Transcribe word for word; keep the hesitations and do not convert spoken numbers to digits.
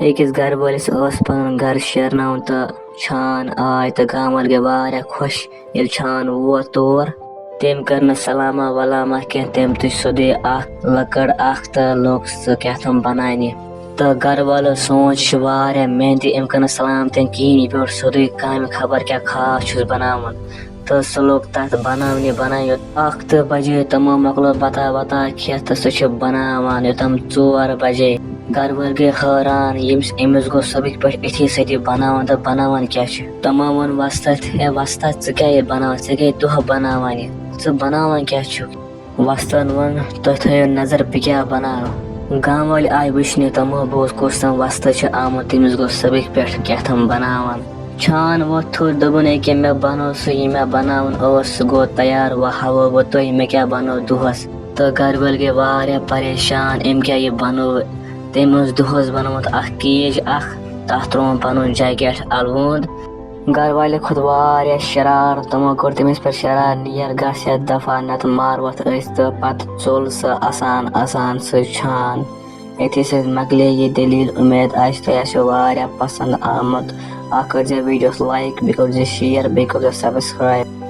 أکِس گرٕ وٲلِس اوس پنُن گرٕ شیرناوُن تہٕ چھان آے تہٕ گامہٕ وٲلۍ گٔے واریاہ خۄش ییٚلہِ چھان ووت تور۔ تٔمۍ کٔر نہٕ سلاما ولاما کینٛہہ، تٔمۍ تُج سیوٚدُے اکھ لٔکٕر اکھ تہٕ لوٚگ سُہ کیٛاہ تام بناونہِ۔ تہٕ گرٕ والو سونٛچ، یہِ چھُ واریاہ محنتی، أمۍ کٔر نہٕ سلام تہِ نہٕ کِہیٖنۍ، یہِ پیوٚو سیوٚدُے کامہِ، خبر کیٛاہ خاص چھُس بناوُن۔ تہٕ سُہ لوٚگ تَتھ بَناونہِ بَناونہِ یوٚت اَکھ تہٕ بَجے تِمو مۄکلو بَتا وَتا کھٮ۪تھ تہٕ سُہ چھُ بَناوان یوٚتام ژور بَجے۔ گَرٕ وٲلۍ گٔے حٲران، ییٚمِس أمِس گوٚو صُبحٕکۍ پٲٹھۍ أتھی سۭتۍ یہِ بَناوان تہٕ بَناوان کیٛاہ چھُ؟ تِمو ووٚن وۄستَس، "ہے وۄستا، ژٕ کیٛاہ یہِ بَناوان؟ ژےٚ گٔے دۄہ بَناوان یہِ، ژٕ بَناوان کیٛاہ چھُکھ؟" وۄستَن ووٚن، "تُہۍ تھٲیِو نظر بہٕ کیٛاہ بَناوٕ۔" گامہٕ وٲلۍ آیہِ وٕچھنہِ، تِمو بوٗز کُس تام وۄستہٕ چھُ آمُت، تٔمِس گوٚو صُبحٕکۍ پٮ۪ٹھ کیٛاہ تام بَناوان۔ چھان ووٚتھ تھوٚد، دوٚپُن، "أکیٛاہ مےٚ بَنوو سُہ، یہِ مےٚ بَناوُن اوس، سُہ گوٚو تیار، وۄنۍ ہاوو بہٕ تۄہہِ مےٚ کیٛاہ بَنوو دۄہَس۔" تہٕ گَرٕ وٲلۍ گٔے واریاہ پریشان، أمۍ کیٛاہ یہِ بَنوو؟ تٔمۍ اوس دۄہَس بَنومُت اَکھ کیج اَکھ، تَتھ ترٛووُن پَنُن جیکٹ اَلوُنٛد۔ گَرٕ والٮ۪و کھوٚت واریاہ شرار، تِمو کوٚر تٔمِس پٮ۪ٹھ شرار، "نیر گژھ یَتھ دفعہ، نَتہٕ مارہوتھ أسۍ۔" تہٕ پَتہٕ ژوٚل سُہ اَسان اَسان سُہ چھان۔ ییٚتھی سۭتۍ مۄکلے یہِ دٔلیٖل۔ اُمید آسہِ تۄہہِ آسیو واریاہ پَسنٛد آمُت۔ اَکھ کٔرۍزیو ویٖڈیوَس like، بیٚیہِ کٔرۍزیو share، بیٚیہِ کٔرۍزیو subscribe۔